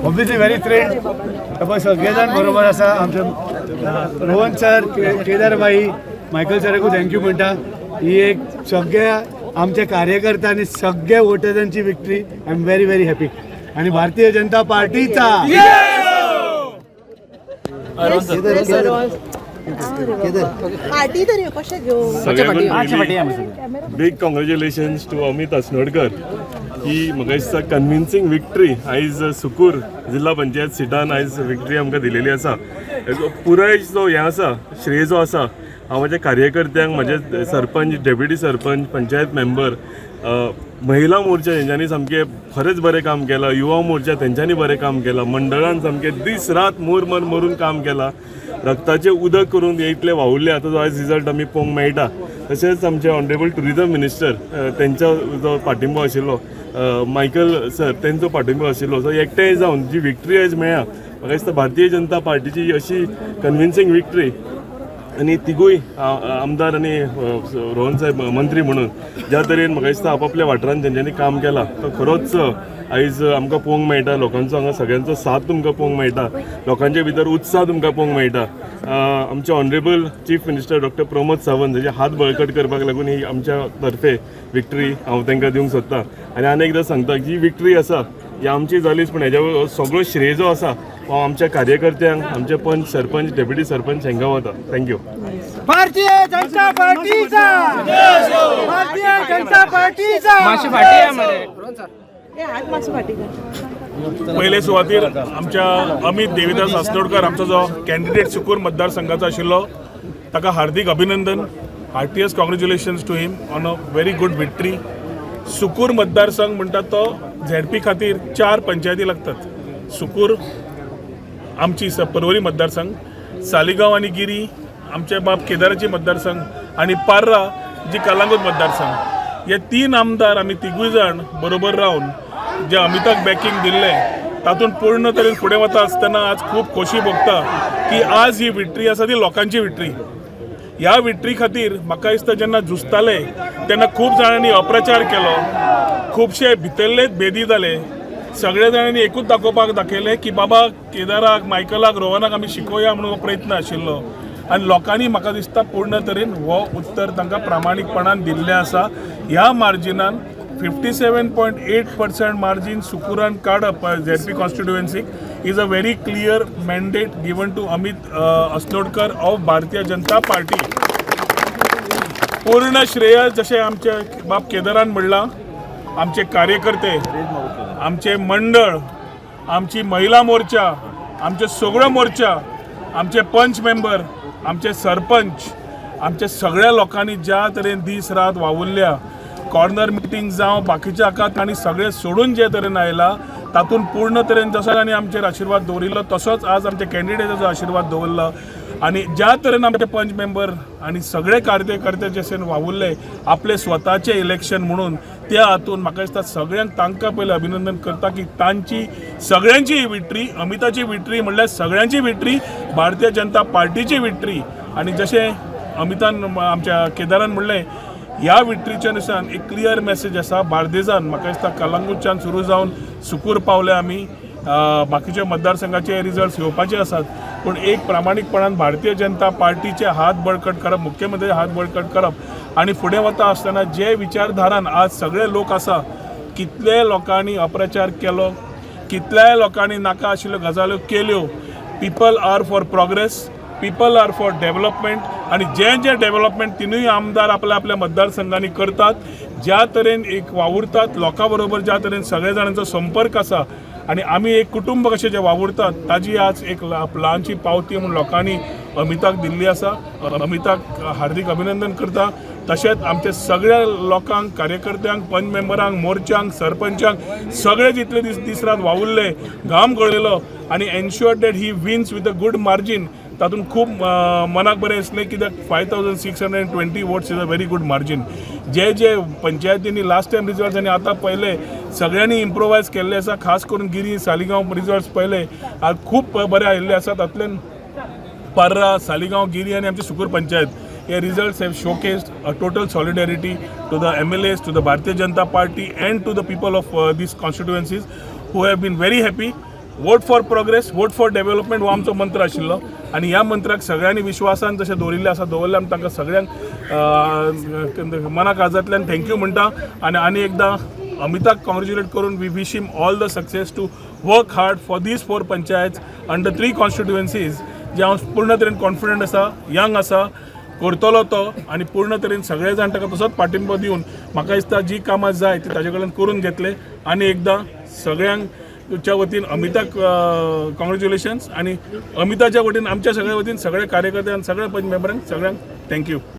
Obviously very thrilled. पळय, सगळे जाण बरोबर आसा. आमचे रोहन सर, केदार भाई, मायकल सराकूय thank you म्हणटा. ही एक सगळ्या आमच्या कार्यकर्ता आनी सगळ्या वोटर्सांची victory. I am very very happy आणि भारतीय जनता पार्टीचा. पार्टी तरी कशें घेवं? Big congratulations to Amit Asnodkar ही म्हाका दिसता कन्विन्सींग विक्ट्री आयज सुकूर जिल्हा पंचायत सिटान आयज विक्ट्री आमकां दिलेली आसा. हेजो पुराय जो हें आसा, श्रेय जो आसा, हांव म्हज्या कार्यकर्त्यांक, म्हजे सरपंच, डेप्युटी सरपंच, पंचायत मेंबर, महिला मोर्चा हेंच्यांनी सामकें खरेंच बरें काम केलां. युवा मोर्चा तेंच्यांनी बरें काम केलां. मंडळान सामकें दीस रात मोर मन मरून काम केलां. रक्ताचें उदक करून हे इतले वावुरले. आतां जो आयज रिजल्ट आमी पळोवंक मेळटा. तशेंच आमचे ऑनरेबल टुरिजम मिनिस्टर, तेंचो जो पाठिंबो आशिल्लो, मायकल सर, तेंचो पाठिंबो आशिल्लो. सो एकठांय जावन जी विक्ट्री आयज मेळ्ळ्या, म्हाका दिसता भारतीय जनता पार्टीची अशी कन्विन्सींग विक्ट्री आनी तिगूय आमदार आनी रोहन साहेब मंत्री म्हणून ज्या तरेन म्हाका दिसता आपापल्या वाठारांत तेंच्यांनी काम केलां, तो खरोच आयज आमकां पळोवंक मेळटा. लोकांचो हांगा सगळ्यांचो साथ तुमकां पळोवंक मेळटा. लोकांचे भितर उत्साह तुमकां पळोवंक मेळटा. आमचे honourable chief minister doctor Pramod Sawant हाजे हात बळकट करपाक लागून ही आमच्या तर्फे विक्ट्री हांव तांकां दिवंक सोदता. आनी आनी एकदां सांगता, जी विक्ट्री आसा ही आमची जालीच, पूण हेज्या सगळो श्रेय जो आसा हो आमच्या कार्यकर्त्यांक, आमचे पंच, सरपंच, डेप्युटी सरपंच हांकां वता. Thank you. Bharatiya Janata पार्टीचा, भारतीय जनता पार्टीचा. ए, हात मातसो फाटी कर. पयले सुवातीर आमच्या अमित देविदास आस्नोडकर, आमचो जो कॅन्डिडेट सुकूर मतदारसंघाचो आशिल्लो, ताका हार्दीक अभिनंदन. Heartiest congratulations to him on a very good victory. Sukur मतदारसंघ म्हणटात तो झेडपी खातीर चार पंचायती लागतात. सुकूर आमची पर्वरी मतदारसंघ, सालिगांव आनी गिरी आमचे बाब केदाराची मतदारसंघ आनी पार्रा जी कलांगूट मतदारसंघ. हे तीन आमदार आमी तिगूय जाण बरोबर रावन जे अमिताक बॅकिंग दिल्लें, तातूंत पूर्ण तरेन फुडें वता आसतना आज खूब खोशी भोगता की आज ही विक्ट्री आसा ती लोकांची विक्ट्री. ह्या विक्ट्री खातीर म्हाका दिसता जेन्ना झुजताले तेन्ना खूब जाणांनी अप्रचार केलो, खुबशे भितरलेच भेदी जाले. सगळे जाणांनी एकूच दाखोवपाक दाखयलें की बाबा केदाराक, मायकलाक, रोहनाक आमी शिकोवया म्हणून हो प्रयत्न आशिल्लो. आनी लोकांनी म्हाका दिसता पूर्ण तरेन हो उत्तर तांकां प्रामाणीकपणान दिल्लें आसा. ह्या मार्जिनान 57.8% margin सुकुरान काडप ZP कॉन्स्टिट्युएन्सीक is a very clear mandate given to Amit Asnodkar of Bharatiya Janata Party. पूर्ण श्रेय, जशें आमचे बाब केदारान म्हणलां, आमचे कार्यकर्ते, आमचे मंडळ, आमची महिला मोर्चा, आमचे सगळो मोर्चा, आमचे पंच मेंबर, आमचे सरपंच, आमचे सगळ्या लोकांनी ज्या तरेन दीस रात वावुरल्या, कॉर्नर मिटींग जावं बाकीच्या हाका तांणी सगळें सोडून जे तरेन आयला, तातूंत पूर्ण तरेन जसो तांणी आमचेर आशिर्वाद दवरिल्लो, तसोच आज आमच्या कॅन्डिडेटाचो आशिर्वाद दवरलो. आनी ज्या तरेन आमचे पंच मेंबर आनी सगळे कार्यकर्ते जशेन वावुरले आपले स्वताचे इलेक्शन म्हणून, त्या हातून म्हाका दिसता सगळ्यांक तांकां पयलें अभिनंदन करता की तांची सगळ्यांची ही विक्ट्री, अमिताची विक्ट्री म्हणल्यार सगळ्यांची विक्ट्री, भारतीय जनता पार्टीची विक्ट्री. आनी जशें अमितान, आमच्या केदारान म्हणलें, ह्या विक्ट्रीच्या नुसान एक क्लियर मेसेज आसा. बार्देजान म्हाका दिसता कलंगूटच्यान सुरू जावन सुकूर पावले आमी. बाकीचे मतदारसंघाचे रिजल्ट्स येवपाचे आसात, पूण एक प्रामाणीकपणान भारतीय जनता पार्टीचे हात बळकट करप, मुख्यमंत्री हात बळकट करप आनी फुडें वता आसतना जे विचारधारान आज सगळे लोक आसा, कितले लोकांनी अप्रचार केलो, कितल्याय लोकांनी नाका आशिल्ल्यो गजाल्यो केल्यो, people are for progress, people are for development. आनी जे जे डेव्हलपमेंट तिनूय आमदार आपल्या आपल्या मतदारसंघांनी करतात, ज्या तरेन एक वावुरतात लोकां बरोबर, ज्या तरेन सगळ्या जाणांचो संपर्क आसा आनी आमी एक कुटुंब कशें जे वावुरतात, ताजी आज एक ल्हानशी पावती म्हूण लोकांनी अमिताक दिल्ली आसा. अमिताक हार्दीक अभिनंदन करता. तशेंच आमच्या सगळ्या लोकांक, कार्यकर्त्यांक, पंच मेंबरांक, मोर्चांक, सरपंचांक, सगळे जितले दीस दीस रात वावुरले, घाम गळयलो आनी ensure that he wins with a good margin, तातूंत खूब मनाक बरें दिसलें, कित्याक 5620 votes is a very good margin. जे जे पंचायतींनी लास्ट टायम रिजल्ट्स आनी आतां पळयले, सगळ्यांनी इम्प्रोवायज केल्ले आसा. खास करून गिरी, सालिगांव रिजल्ट्स पळयले, आज खूब बरे आयिल्ले आसा. तातूंतल्यान पर्रा, सालिगांव, गिरी आनी आमची सुकूर पंचायत हे results have showcased a total solidarity to the MLAs, to the Bharatiya Janata Party and to the people of these constituencies, who have been very happy. Vote for progress, vote for development हो आमचो मंत्र आशिल्लो आनी ह्या मंत्राक सगळ्यांनी विश्वासान जशें दवरिल्लें आसा दवरलें. आमी तांकां सगळ्यांक मना काळजांतल्यान thank you म्हणटा आनी आनी एकदां अमिताक कॉंग्रेच्युलेट करून we wish him all the success to work hard for these four panchayats under three constituencies, जे हांव पूर्ण तरेन कॉन्फिडंट आसा, यंग आसा, करतलो तो आनी पूर्ण तरेन सगळे जाण ताका तसोच पाठिंबो दिवन म्हाका दिसता जी कामां जाय ती ताजे कडल्यान करून घेतले. आनी एकदां सगळ्यांच्या वतीन अमिताक कॉंग्रेच्युलेशन्स आनी अमिताच्या वतीन, आमच्या सगळ्या वतीन, सगळ्या कार्यकर्त्यांक, सगळ्या पंच मेंबरांक, सगळ्यांक thank you.